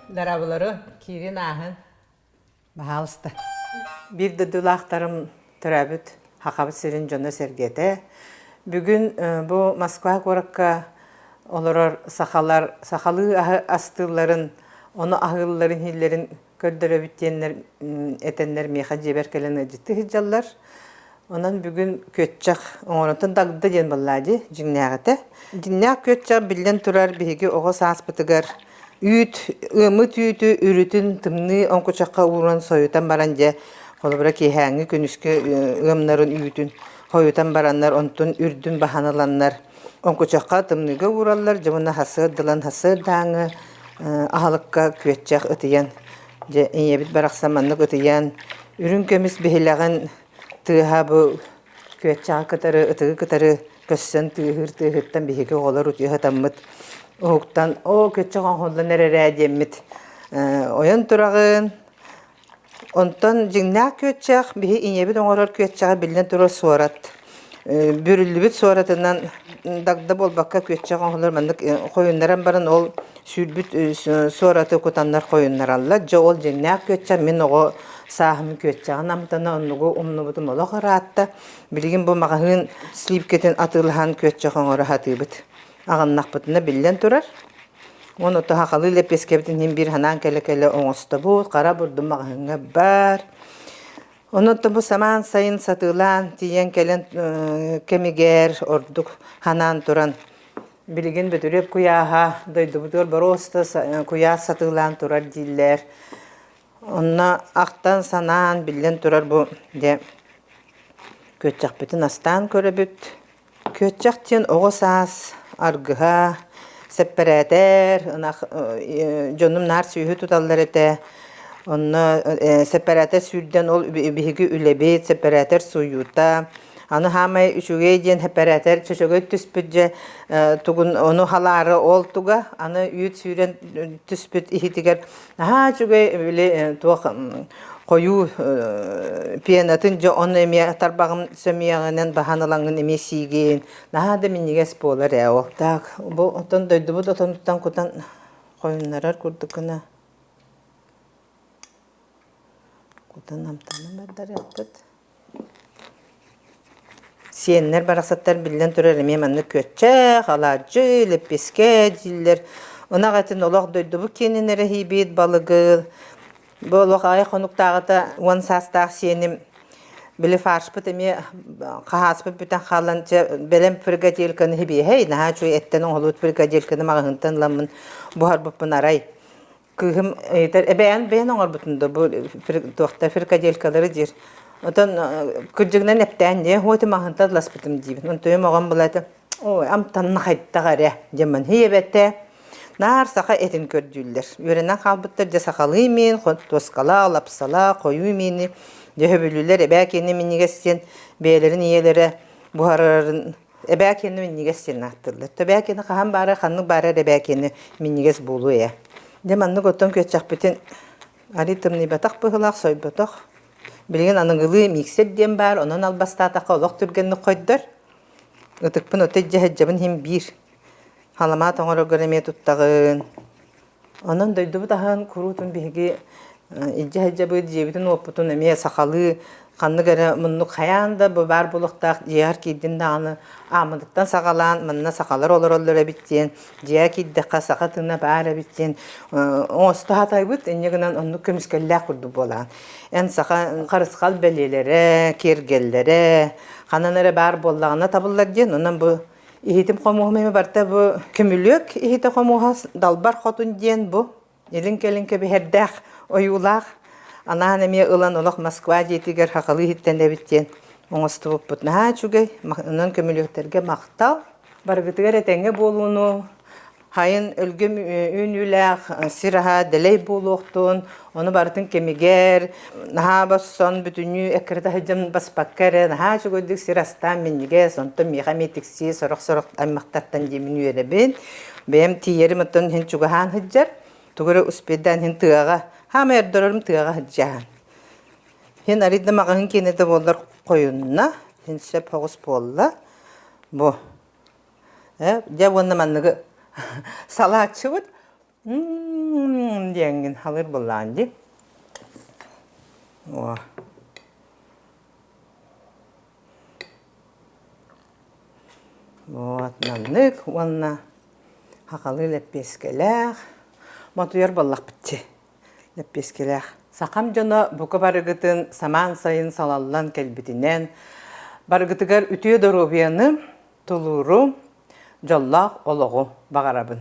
Дарабылары киирин ааһын. Баһаалыста. Биир дойдулаахтарым төрөөбүт Хахабыт сирин дьоно-сэргэтэ. Бүгүн бу Москва куоракка олорор сахалар сахалыы аһы астыылларын, ону аһыылларын иһиллэрин көрдөрөбүт диэннэр этэннэр миэхэ дьиэбэр кэлэн ыалдьыттыы сылдьаллар. Онон бүгүн күөччэх оҥоротун дагда диэн буоллаа дии дьиҥнээҕитэ. Дьиҥнээх күөччэх биллэн турар биһиги оҕо сааспытыгар үүт, ыаммыт үүтү үрүтүн тымныы оҥкучахха ууран сойутан баран дьэ холобура киэһээҥҥи күнүскү ыамнарын үүтүн хойутан бараннар онтун үрдүн баһан ыланнар оҥкучахха тымныыга уураллар дьэ уонна сарсыардалан сарсыардааҥы аһылыкка күөччэх ытыйан дьэ ийэбит барахсан маннык ытыйан үрүҥ көмүс биһилэҕин тыаһа бу күөччэҕи кытары ытыгы кытары көссөн тыаһыыр тыаһыттан биһиги оҕолор утуйа сытаммыт уһуктан оо күөччэх оҥоһуллан эрэр ээ диэммит ойон тураҕын Онтон дьиҥнээх күөччэх, биһи ийэбит оҥорор күөччэҕэ биллэн турар суорат. Бүрүллүбүт суоратынан дагда буолбакка күөччэх оҥоһуллар маннык хойуннаран баран ол сүүрбүт суораты кутаннар хойуннараллар. Дьэ ол дьиҥнээх күөччэх мин оҕо сааһым күөччэҕин амтана оннугу умнубутум олох ыраатта. Билигин бу маҕаһыын сливкэтин атыылаһан күөччэх оҥоро сатыыбыт. Аҕыннахпытына биллэн турар. Уонна ото сахалыы лэппиэскэбитин иһин биир санаан кэлэ-кэлэ оҥостобут, хара бурдум маҕаһыыҥҥа бар. Онон бу самаан сайын сатыылаан тиийэн кэлэн кэмигэр ордук ханаан туран билигин Бөтүрүөп куйааһа дойдубутугар боруоста куйаас сатыылаан турар дииллэр. Онно ахтан-санаан биллэн турар бу дьэ күөччэхпитин астаан көрөбүт. Күөччэх диэн оҕо саас аргыһа, сэппэрээтэр, ынах дьонум наар сүөһү туталлар этэ. Онно сэппэрээтэр сүүрдэн ол биһиги үлэбит, сэппэрээтэр сууйуута. Аны хаамай үчүгэй диэн сэппэрээтэр чөчөгөй түспүт дьэ тугун ону халаары ол туга аны үүт сүүрэн түспүт иһитигэр Наһаа үчүгэй били туох хойуу пенатын дьэ ону эмиэ тарбаҕым сөмүйэҕинэн баһан ылаҥҥын эмиэ сиигин. Наһаа да минньигэс буолар ээ ол. Так, бу оттон дойдубут отонуттан кутан хойуннарар курдук гына кутан амтанын бардарыахпыт. Сиэннэр барахсаттар биллэн турар эмиэ маннык күөччэх, алаадьы, лэппиэскэ дииллэр. Ынах этин олох дойдубут киэнин эрэ иһиибит, балыгы. Бу олох аҕай хонуктааҕыта 10 саастаах сиэним били фаршпыт эмиэ хаһааспыт бүтэн хаалан чэ бэлэм фрикадельканы сибиэһэй наһаа үчүгэй эттэн оҥоһуллубут фрикадельканы маҕаһыынтан ыламмын буһарбыппын арай Кыыһым ыйытар, эбээн бэйэн оҥорбутун да бу туохта фрикаделькалары диир. Отон кырдьыгынан эптээн дии, уоти маһынта ыласпытым диибин. Онтуйум оҕом булата, ой, амтанна хайдах эрэ диэммин хиэбэтэ. Наар саха этин көрдүүллэр. Үөрэнэн хаалбыттар дьэ сахалыы миин, туоскала, лапсала, хойуу миини дьэ сөбүлүүллэр эбээ киэнэ минньигэс диэн бэйэлэрин ийэлэрэ буһарарын Эбээкиэни минньигэс диэн ааттыыллар. Эбээкиэни хаһан баара, ханнык баара эбээкиэни минньигэс буолуо ээ. Дьэ маннык оттон күөччэхпитин арый тымныйбатах быһыылаах, сойботох. Билигин аныгылыы миксер диэн баар, онон албастаатахха олох түргэнник хойдор. Ытыкпын ото илдьэ сылдьабын иһин биир. Халамаат оҥороргор эмиэ туттаҕын. Онон дойдубут аһын куруутун биһиги илдьэ сылдьабыт, дьиэбитин-уоппутун эмиэ сахалыы ханнык эрэ муннук хайаан да бу баар буолуохтаах дьиэҕэр киирдин даҕаны ааммытыттан саҕалаан манна сахалар олороллор эбит диэн дьиэҕэ киирдэххэ саха тыына баар эбит диэн оҥосто сатайбыт инньэ гынан оннук көмүскэллээх курдук буолаҕын. Эн саха харысхал бэлиэлэрэ, киэргэллэрэ ханан эрэ баар буоллаҕына табыллар диэн онон бу Иһитим хомуһум эмэ барыта бу көмүлүөк иһитэ хомуһа далбар хотун диэн бу илин-кэлин кэбиһэрдээх ойуулаах анаан эмиэ ылан олох Москва дьиэтигэр хахалыы иһиттэн эбит диэн оҥостубуппут наһаа үчүгэй онон көмүлүөктэргэ махтал барыгытыгар этэҥҥэ буолууну Хайын өлгөм үүнүүлээх сир аһа дэлэй буолуохтун, ону барытын кэмигэр наһаа боссон бүтүннүү эккирэтэ сылдьан баспакка эрэ наһаа үчүгэйдик сир астаан минньигэс, онтон миэхэ эмиэ тиксии сорох-сорох аймахтартан диэмин үөрэбин. Бэйэм тиийэрим оттон иһин чугаһаан сылдьар, тугу эрэ успейдаан иһин тыаҕа, хаамай ордорорум тыаҕа сылдьаһан. Иһин арый да маҕаһыын киэнэ да буоллар хойунна, иһин сөп соҕус буолла. Бу Дьэ уонна манныгы салааччыбыт. Диэҥҥин халыр буоллаҕын дии. О. Вот маннык уонна хахалыы лэппиэскэлээх мотуйар буоллахпыт дии лэппиэскэлээх. Сахам дьоно бука барыгытын самаан сайын салаллан кэлбитинэн барыгытыгар үтүө доруобуйаны, тулууру, дьоллоох олоҕу баҕарабын.